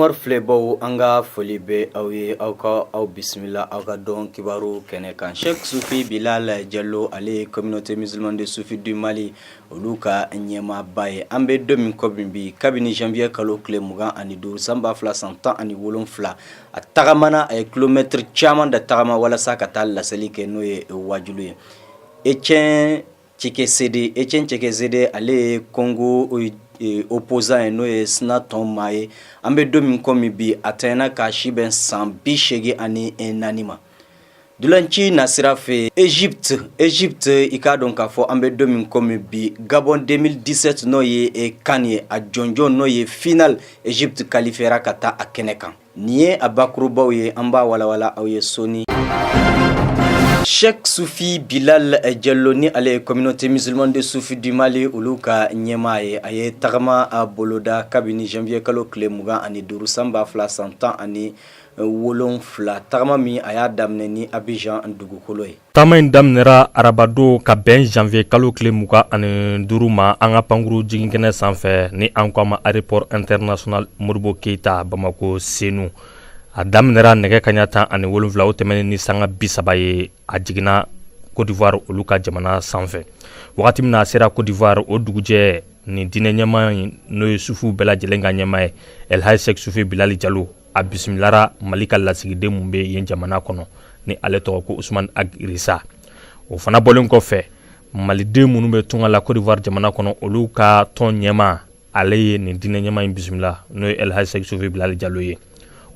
Noir filɛbaw, an ka foli bɛ aw ye, aw ka aw bisimila aw ka dɔn kibaru kɛnɛ kan. Sheikh Sufi Bilal Jalo, ale ye communauté musulmane de Sufi du Mali olu ka ɲɛmaaba ye. An bɛ don min komi bi, kabini janvier kalo tile 25 san 2017, a tagamana, a ye kilomɛtiri caman da tagama walasa ka taa laseli kɛ, n'o ye wajulu ye. Etienne Tshisekedi, Etienne Tshisekedi, ale ye Congo opposant ye, n'o ye sina tɔn maa ye. An bɛ don min komi bi, a tanyana k'a si bɛn san 84 ma. Dulanci nasira fɛ, Egypte, Egypte, i k'a dɔn k'a fɔ an bɛ don min komi bi, Gabon 2017, n'o ye CAN ye, a jɔnjɔn, n'o ye finale, Egypte qualifiera ka taa a kɛnɛ kan. Nin ye a bakurubaw ye, an b'a walawala aw ye sɔɔni. Sheikh Sufi Bilal Jalo, ni ale ye communauté musulmane de Sufi du Mali olu ka ɲɛmaa ye, a ye tagama a boloda kabini janvier kalo tile 25 san 2017, tagama min a y'a daminɛ ni Abidjan dugukolo ye. Taama in daminɛra arabadon ka bɛn janvier kalo tile 25 ma, an ka pankuru jiginkɛnɛ sanfɛ, ni an ko a ma aéroport international Modibo Keyita, Bamako Senu. A daminɛra nɛgɛ kaɲa 17, o tɛmɛnen ni sanga 30 ye, a jiginna Côte d'Ivoire olu ka jamana sanfɛ. Wagati min na a sera Côte d'Ivoire, o dugujɛ, nin diinɛ ɲɛmaa in, n'o ye sufiw bɛɛ lajɛlen ka ɲɛmaa ye, El Hadj Cheikh Sufi Bilali Jalo, a bisimilara Mali ka lasigiden mun bɛ yen jamana kɔnɔ, ni ale tɔgɔ ko Usman Ag Rissa. O fana bɔlen kɔfɛ, maliden minnu bɛ tunga la Côte d'Ivoire jamana kɔnɔ, olu ka tɔn ɲɛmaa, ale ye nin diinɛ ɲɛmaa in bisimila, n'o ye El Hadj Cheikh Sufi Bilali Jalo ye.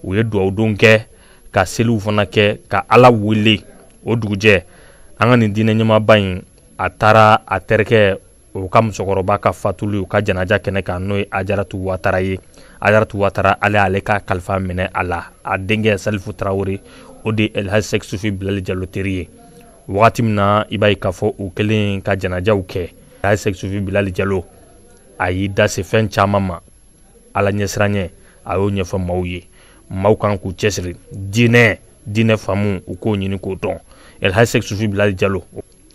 U ye dugawudon kɛ, ka seliw fana kɛ, ka Ala wele. O dugujɛ, an ka nin diinɛ ɲɛmaaba in, a taara a terikɛ o ka musokɔrɔba ka fatuli, u ka janaja kɛnɛ kan, n'o ye Ajaratu Watara ye. Ajaratu Watara, ale ale ka kalifa minɛ a la, a denkɛ Salifu Tarawele, o de ye El Hadj Cheikh Sufi Bilali Jalo teri ye. Wagati min na i b'a ye k'a fɔ u kɛlen ka janajaw kɛ, El Hadj Cheikh Sufi Bilali Jalo, a y'i da se fɛn caman ma, Ala ɲɛsiranɲɛ, a y'o ɲɛfɔ maaw ye. Maaw kan k'u cɛsiri diinɛ faamu, u k'o ɲini k'o dɔn. El Hadj Cheikh Sufi Bilali Jalo,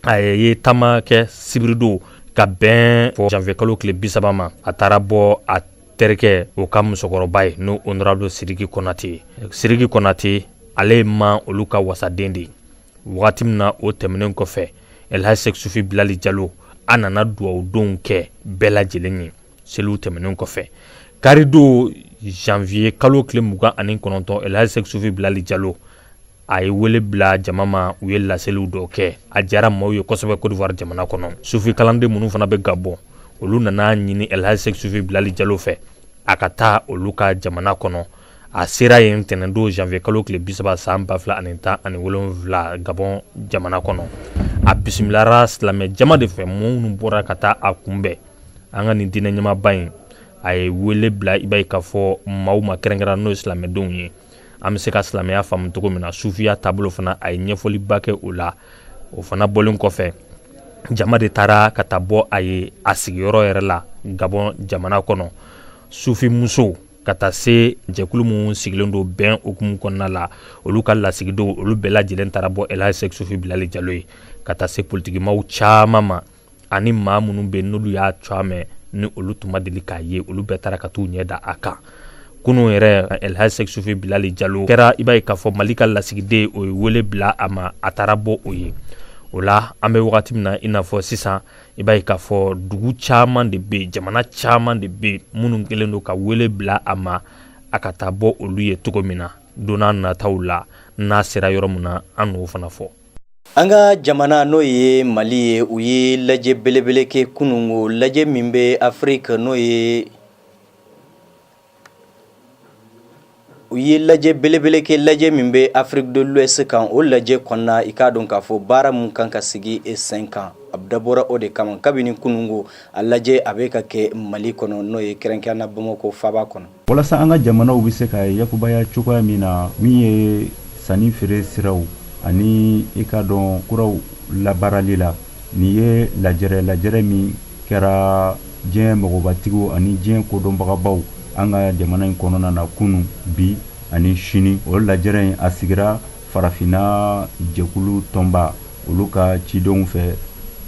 a ye taama kɛ sibiridon ka bɛn fɔ janvier kalo tile 30 ma. A taara bɔ a terikɛ o ka musokɔrɔba ye, n'o honorable Sidiki Konate ye. Sidiki Konate, ale ye ma olu ka wasaden de ye. Wagati min na o tɛmɛnen kɔfɛ, El Hadj Cheikh Sufi Bilali Jalo, a nana dugawudonw kɛ bɛɛ lajɛlen ye. Seliw tɛmɛnen kɔfɛ, karidon janvier kalo tile 29, El Hadj Cheikh Sufi Bilali Jalo, a ye wele bila jama ma, u ye laseliw dɔw kɛ, a diyara maaw ye kosɛbɛ Côte d'Ivoire jamana kɔnɔ. Sufi kalanden minnu fana bɛ Gabon, olu nana ɲini El Hadj Cheikh Sufi Bilali Jalo fɛ a ka taa olu ka jamana kɔnɔ. A sera yen ntɛnɛndon janvier kalo tile 30 san 2017, Gabon jamana kɔnɔ. A bisimilara silamɛ jama de fɛ minnu bɔra ka taa a kunbɛn. An ka nin diinɛ ɲɛmaaba in, a ye wele bila, i b'a ye k'a fɔ maaw ma, kɛrɛnkɛrɛn n'o ye silamɛdenw ye, an bɛ se ka silamɛya faamu cogo min na, sufiya taabolo fana, a ye ɲɛfɔliba kɛ o la. O fana bɔlen kɔfɛ, jama de taara ka taa bɔ a ye a sigiyɔrɔ yɛrɛ la Gabon jamana kɔnɔ. Sufi musow ka taa se jɛkulu minnu sigilen don bɛn hukumu kɔnɔna la, olu ka lasigidenw, olu bɛɛ lajɛlen taara bɔ El Hadj Cheikh Sufi Bilali Jalo ye, ka taa se politikimaw caman ma, ani maa minnu bɛ n'olu y'a tɔgɔ mɛn, ni olu tun ma deli k'a ye, olu bɛɛ taara ka t'u ɲɛ da a kan. Kunun yɛrɛ, El Hadj Cheikh Sufi Bilali Jalo kɛra, i b'a ye k'a fɔ Mali ka lasigiden, o ye wele bila a ma, a taara bɔ o ye. O la, an bɛ wagati min na i n'a fɔ sisan, i b'a ye k'a fɔ dugu caman de bɛ yen, jamana caman de bɛ yen minnu kɛlen don ka wele bila a ma, a ka taa bɔ olu ye cogo min na. Don n'a nataw la, n'a sera yɔrɔ min na, an n'o fana fɔ. An ka jamana, n'o ye Mali ye, u ye lajɛ belebele kɛ kunungo, lajɛ min bɛ Afiriki, n'o ye u ye lajɛ belebele kɛ, lajɛ min bɛ Afrique de l'Ouest kan. O lajɛ kɔnɔna, i k'a dɔn k'a fɔ baara mun kan ka sigi sen kan, a dabɔra o de kama. Kabini kunungo, a lajɛ a bɛ ka kɛ Mali kɔnɔ, n'o ye kɛrɛnkɛrɛn na Bamakɔ faaba kɔnɔ. Walasa an ka jamanaw bɛ se ka yakubaya cogoya min na, min ye sanni feere siraw ani i ka dɔn kuraw labaarali la, nin ye lajɛrɛ min kɛra diɲɛ mɔgɔbatigiw ani diɲɛ kodɔnbagabaw an ka jamana in kɔnɔna na kunun, bi ani sini. O lajɛrɛ in, a sigira Farafinna jɛkulu tɔnba olu ka cidenw fɛ,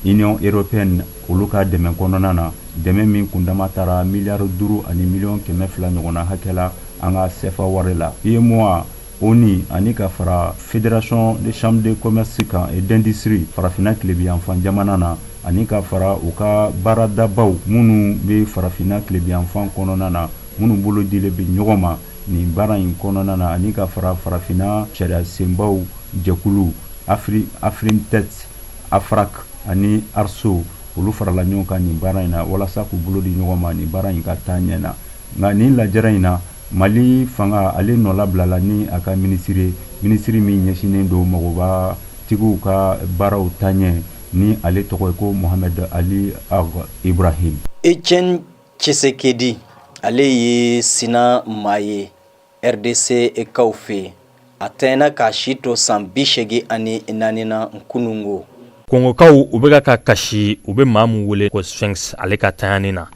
Union européenne olu ka dɛmɛ kɔnɔna na, dɛmɛ min kundama taara miliyari 5 ani miliyɔn 200 ɲɔgɔnna hakɛ la. An ka sefa wari la, UEMOA, ONU ani ka fara Fédération des chambres de commerce kan et d'industrie Farafinna tilebiyanfan jamana na, ani ka fara u ka baaradabaw minnu bɛ Farafinna tilebiyanfan kɔnɔna na, minnu bolo dilen bɛ ɲɔgɔn ma nin baara in kɔnɔna na, ani ka fara Farafinna sariya senbaw jɛkulu Afrimtet, Afrak ani Arso, olu farala ɲɔgɔn kan nin baara in na walasa k'u bolo di ɲɔgɔn ma nin baara in ka taa ɲɛ na. Nka nin lajɛrɛ in na, Mali fanga ale nɔlabilala ni a ka minisiri, minisiri min ɲɛsinnen don magobatigiw ka baaraw taaɲɛ, ni ale tɔgɔ ye ko Mohamed Ali Ag Ibrahim. Etienne Tshisekedi, ale ye sina maa ye RDC kaw fɛ. A tɛna k'a si to san 84 na kunungo. Kɔngɔkaw, u bɛ ka kasi, u bɛ maa min wele ko Sphinx, ale ka tanyani na.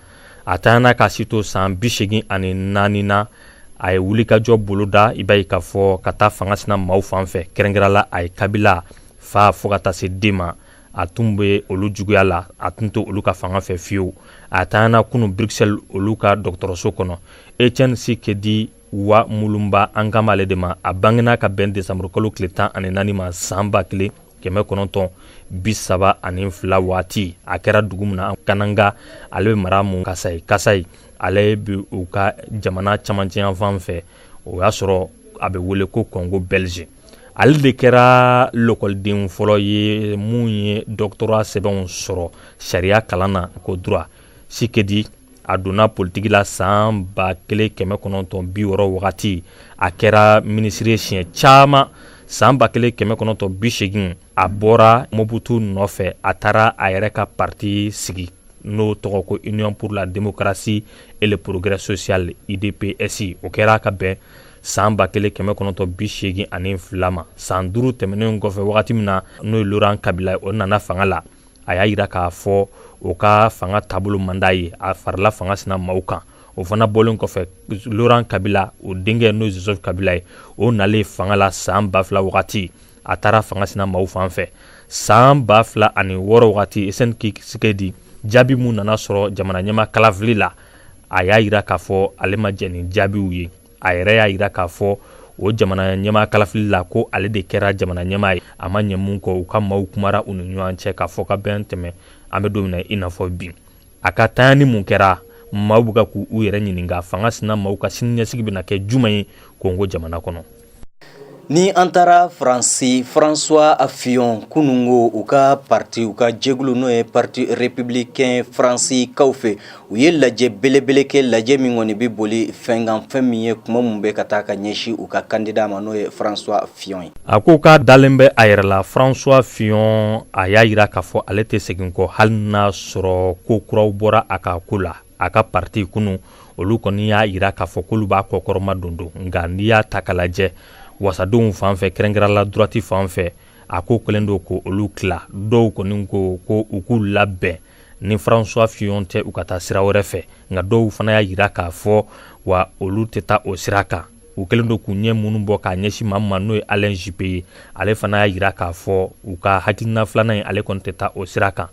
A tanyana k'a si to san 84 na. A ye wulikajɔ boloda, i b'a ye k'a fɔ ka taa fanga sina maaw fan fɛ. Kɛrɛnkɛrɛnla, a ye Kabila fa fo ka taa se den ma, a tun bɛ olu juguya la, a tun tɛ olu ka fanga fɛ fiyewu. A tanyana kunu Bruxelles, olu ka dɔgɔtɔrɔso kɔnɔ. Etienne Tshisekedi wa Mulumba, an kan b'ale de ma. A bangena ka bɛn desanburu kalo tile 14 ma, san 1932 waati. A kɛra dugu min na, Kananga, ale bɛ mara mun Kasayi. Kasayi, ale bɛ u ka jamana camancɛ yanfan fɛ. O y'a sɔrɔ a bɛ wele ko Congo belge. Ale de kɛra lɔkɔliden fɔlɔ ye mun ye doctorat sɛbɛnw sɔrɔ sariya kalan na ko droit. Tshisekedi, a donna politiki la san 1960 wagati. A kɛra minisiri siɲɛ caman. San 1980, a bɔra Mobutu nɔfɛ, a taara a yɛrɛ ka parti sigi, n'o tɔgɔ ko Union pour la démocratie et le progrès social, UDPS. O kɛra ka bɛn san 1982 ma. San 5 tɛmɛnen kɔfɛ, wagati min na n'o ye Laurent Kabila, o nana fanga la, a y'a yira k'a fɔ o ka fanga taabolo man d'a ye, a farala fanga sina maaw kan. O fana bɔlen kɔfɛ, Laurent Kabila, o denkɛ, n'o ye Joseph Kabila ye, o nalen fanga la san 2000 wagati, a taara fanga sina maaw fan fɛ. San 2006 wagati, Etienne Tshisekedi, jaabi mun nana sɔrɔ jamana ɲɛma kalafili la, a y'a yira k'a fɔ ale ma jɛn ni jaabiw ye. A yɛrɛ y'a yira k'a fɔ o jamana ɲɛma kalafili la ko ale de kɛra jamana ɲɛma ye. A ma ɲɛ mun kɔ, u ka maaw kumara u ni ɲɔgɔn cɛ k'a fɔ ka bɛn tɛmɛ. An bɛ don min na i n'a fɔ bi, a ka tanyani mun kɛra, maaw bɛ ka k'u yɛrɛ ɲininka fanga sina maaw ka siniɲɛsigi bɛna kɛ jumɛn ye Kongo jamana kɔnɔ. Ni an taara Faransi, François Fillon, kunungo u ka parti, u ka jɛkulu, n'o ye Parti républicain Faransi kaw fɛ, u ye lajɛ belebele kɛ, lajɛ min kɔni bɛ boli fɛn kan, fɛn min ye kuma min bɛ ka taa ka ɲɛsin u ka candidat ma, n'o ye François Fillon ye. A ko k'a dalen bɛ a yɛrɛ la. François Fillon, a y'a yira k'a fɔ ale tɛ segin kɔ, hali n'a sɔrɔ ko kuraw bɔra a ka ko la. A ka parti, kunu olu kɔni y'a yira k'a fɔ k'olu b'a kɔkɔrɔma don don. Nka n'i y'a ta k'a lajɛ wasadenw fan fɛ, kɛrɛnkɛrɛn la droite fan fɛ, a ko kɛlen don ko olu tila. Dɔw kɔni ko ko u k'u labɛn ni François Fillon tɛ, u ka taa sira wɛrɛ fɛ. Nka dɔw fana y'a yira k'a fɔ wa olu tɛ taa o sira kan. U kɛlen don k'u ɲɛ minnu bɔ k'a ɲɛsin maa ma, n'o ye Alain Juppé ye, ale fana y'a yira k'a fɔ u ka hakilina filanan ye, ale kɔni tɛ taa o sira kan.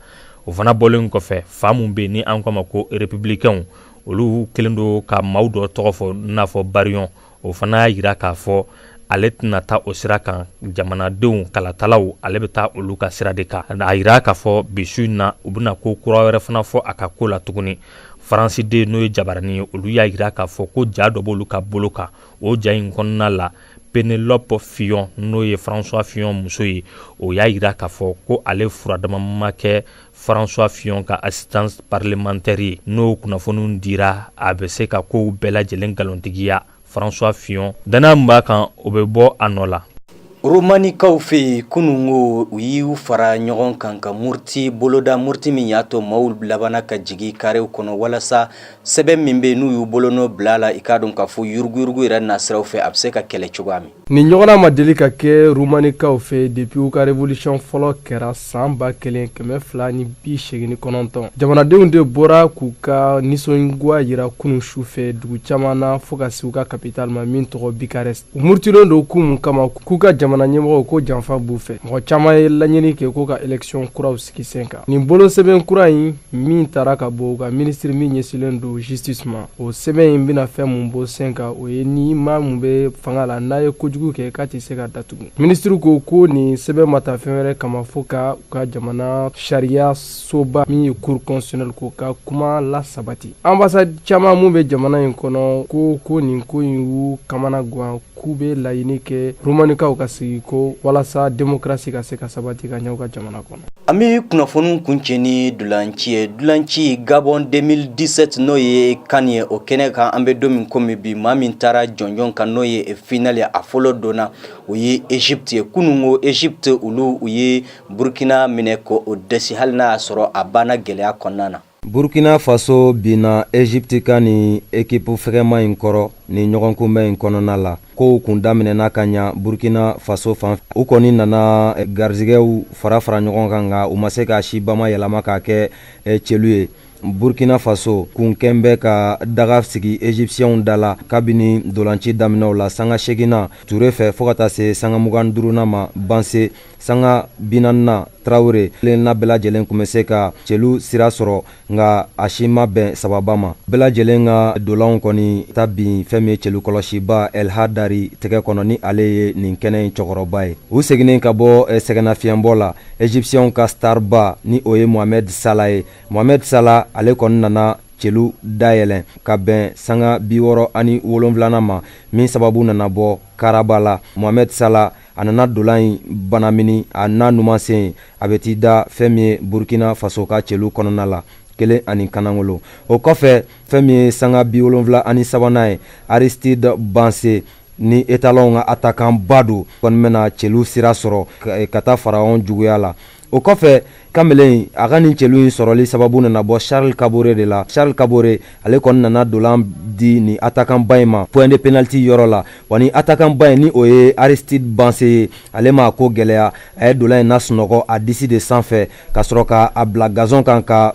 O fana bɔlen kɔfɛ, fa mun bɛ yen ni an k'a ma ko républicain, olu kɛlen don ka maaw dɔ tɔgɔ fɔ, i n'a fɔ Barillon. O fana y'a yira k'a fɔ ale tɛna taa o sira kan, jamanadenw kalatalaw, ale bɛ taa olu ka sira de kan. A yira k'a fɔ bi su in na, u bɛna ko kura wɛrɛ fana fɔ a ka ko la tuguni. Faransi den, n'o ye jabaranin ye, olu y'a yira k'a fɔ ko ja dɔ b'olu ka bolo kan. O ja in kɔnɔna la, Penelope Fillon, n'o ye François Fillon muso ye, o y'a yira k'a fɔ ko ale furadama ma kɛ François Fillon ka assistance parlementaire ye. N'o kunnafoniw dira, a bɛ se ka kow bɛɛ lajɛlen nkalontigiya. François Fillon, danaya min b'a kan, o bɛ bɔ a nɔ la. Romanikaw fɛ yen, kunungo u y'u fara ɲɔgɔn kan ka muruti boloda, muruti min y'a to maaw labanna ka jigin karew kɔnɔ walasa sɛbɛn min bɛ n'u y'u bolonɔ bila la, i k'a dɔn k'a fɔ yuruguyurugu yɛrɛ nasiraw fɛ, a bɛ se ka kɛlɛ cogoya min. Nin ɲɔgɔnna ma deli ka kɛ Romanikaw fɛ depuis u ka révolution fɔlɔ kɛra san 1289. Jamanadenw de bɔra k'u ka nisɔngoya yira kunun su fɛ dugu caman na, fo ka se u ka capitale ma min tɔgɔ Bucarest. U murutilen don kun mun kama? K'u ka jamana jamana ɲɛmɔgɔw ko janfa b'u fɛ. Mɔgɔ caman ye laɲini kɛ ko ka élection kuraw sigi sen kan. Nin bolosɛbɛn kura in min tara ka bɔ u ka minisiri min ɲɛsinnen don justice ma, o sɛbɛn in bɛna fɛn mun bɔ sen kan, o ye ni maa mun bɛ fanga la, n'a ye kojugu kɛ, k'a tɛ se ka datugu. Minisiri ko ko nin sɛbɛn ma ta fɛn wɛrɛ kama fo ka u ka jamana sariya soba min ye cour constitutionnelle, ko ka kuma lasabati. Ambassade caman mun bɛ jamana in kɔnɔ ko nin ko in y'u kamana gan, k'u bɛ laɲini kɛ Romanikaw ka sigi ko walasa démocratie ka se ka sabati ka ɲɛ u ka jamana kɔnɔ. An bɛ kunnafoni kuncɛ ni dulanci ye, dulanci Gabon 2017, n'o ye CAN ye. O kɛnɛ kan, an bɛ don min komi bi, maa min taara jɔnjɔn kan, n'o ye finale ye, a fɔlɔ donna, o ye Egypte ye. Kununko Egypte, olu u ye Burkina minɛ ko o dɛsɛ, hali n'a y'a sɔrɔ a banna gɛlɛya kɔnɔna na. Burkina Faso binna Egypte ka nin ekipu fɛgɛma in kɔrɔ ni ɲɔgɔnkunbɛn in kɔnɔna la. Kow kun daminɛna ka ɲa Burkina Faso fan. U kɔni nana garizigɛw fara fara ɲɔgɔn kan, nka u ma se k'a si bama yɛlɛma k'a kɛ celu ye. Burkina Faso kun kɛn bɛ ka daga sigi Égyptienw da la kabini dolanci daminɛw la, sanga 8nan Ture fɛ fɔɔ ka taa se sanga 25nan ma Banse, sanga 40nan Tarawele. Kelenna bɛɛ lajɛlen kun bɛ se ka celu sira sɔrɔ, nka a si ma bɛn sababa ma. Bɛɛ lajɛlen ka dolanw kɔni ta bin fɛn min ye celu kɔlɔsiba El Hadari tɛgɛ kɔnɔ, ni ale ye nin kɛnɛ in cɛkɔrɔba ye. U seginnen ka bɔ sɛgɛnnafiɲɛbɔ la, Égyptienw ka starba, ni o ye Mohamed Salah ye, Mohamed Salah ale kɔni nana celu dayɛlɛn ka bɛn sanga 67nan ma, min sababu nana bɔ karaba la. Mohamed Salah a nana dolan in banamini a n'a numan sen, a bɛ t'i da fɛn min ye Burkina Faso ka celu kɔnɔna la, 1 ni kanangolo. O kɔfɛ, fɛn min ye sanga 73nan ye, Aristide Banse ni étalon ka attaquant ba don, kɔni bɛna celu sira sɔrɔ ka taa Pharaon juguya la. O kɔfɛ, kamalen a ka nin celu in sɔrɔli sababu nana bɔ Charles Kabore de la. Charles Kabore ale kɔni nana dolan di ni attaquant ba in ma point de penalty yɔrɔ la. Wa ni attaquant ba in, ni o ye Aristide Banse ye, ale ma ko gɛlɛya, a ye dolan in nasunɔgɔ a disi de sanfɛ ka sɔrɔ ka a bila gazon kan ka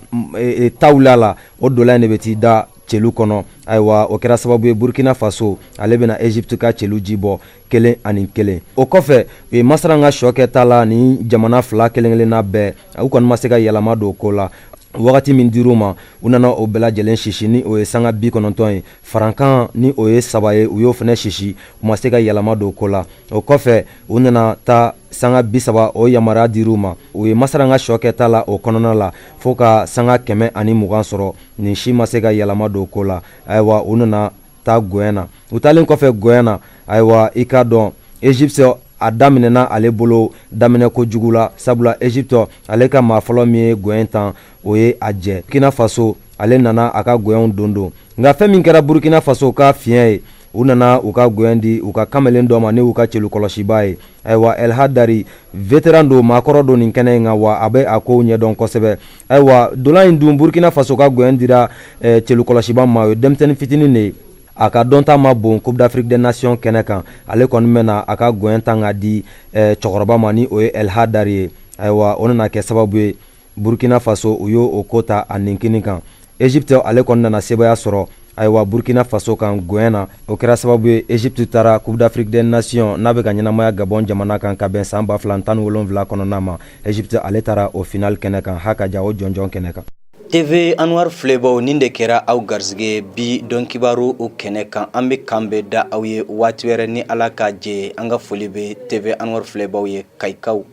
tawula la. O dolan in de bɛ t'i da celu kɔnɔ. Ayiwa, o kɛra sababu ye Burkina Faso ale bɛna Egypte ka celu ji bɔ 1-1. O kɔfɛ, u ye masaran ka sɔ kɛ ta la ni jamana fila kelen kelenna bɛɛ, u kɔni ma se ka yɛlɛma don ko la. Wagati min dir'u ma, u nana o bɛɛ lajɛlen sisi, ni o ye sanga 90 ye. Farankan, ni o ye 3 ye, u y'o fana sisi, u ma se ka yɛlɛma don ko la. O kɔfɛ, u nana taa sanga 30, o yamaruya dir'u ma, u ye masaran ka sɔ kɛ ta la o kɔnɔna la fo ka sanga 120 sɔrɔ. Nin si ma se ka yɛlɛma don ko la. Ayiwa, u nana taa gɛn na. U taalen kɔfɛ gɛn na, ayiwa, i k'a dɔn Egypte a daminɛna ale bolo daminɛ kojugu la, sabula Egypte ale ka maa fɔlɔ min ye gɛn tan, o ye a jɛ. Burkina Faso ale nana a ka gɛnw don don, nka fɛn min kɛra Burkina Faso ka fiɲɛ ye, u nana u ka gɛn di u ka kamalen dɔ ma, ni u ka celu kɔlɔsiba ye. Ayiwa, El Hadari, vétéran don, maakɔrɔ don nin kɛnɛ in kan, wa a bɛ a kow ɲɛdɔn kosɛbɛ. Ayiwa, dolan in dun, Burkina Faso ka gɛn dira celu kɔlɔsiba ma, o ye denmisɛnnin fitinin de ye, a ka dɔnta ma bon Coupe d'Afrique des Nations kɛnɛ kan. Ale kɔni bɛna a ka gɛn tan ka di cɛkɔrɔba ma, ni o ye El Hadari ye. Ayiwa, o nana kɛ sababu ye Burkina Faso u y'o o ko ta a ninkini kan. Egypte ale kɔni nana sebaaya sɔrɔ, ayiwa, Burkina Faso kan gɛn na. O kɛra sababu ye Egypte taara Coupe d'Afrique des Nations n'a bɛ ka ɲɛnamaya Gabon jamana kan ka bɛn san 2017 kɔnɔna ma. Egypte ale taara o final kɛnɛ kan, ha ka ja o jɔnjɔn kɛnɛ kan. TV Anwar filɛbaw, nin de kɛra aw garisɛgɛ bi don kibaru o kɛnɛ kan. An bɛ kan bɛɛ da aw ye waati wɛrɛ ni Ala ka jɛ. An ka foli bɛ TV Anwar filɛbaw ye kayikaw.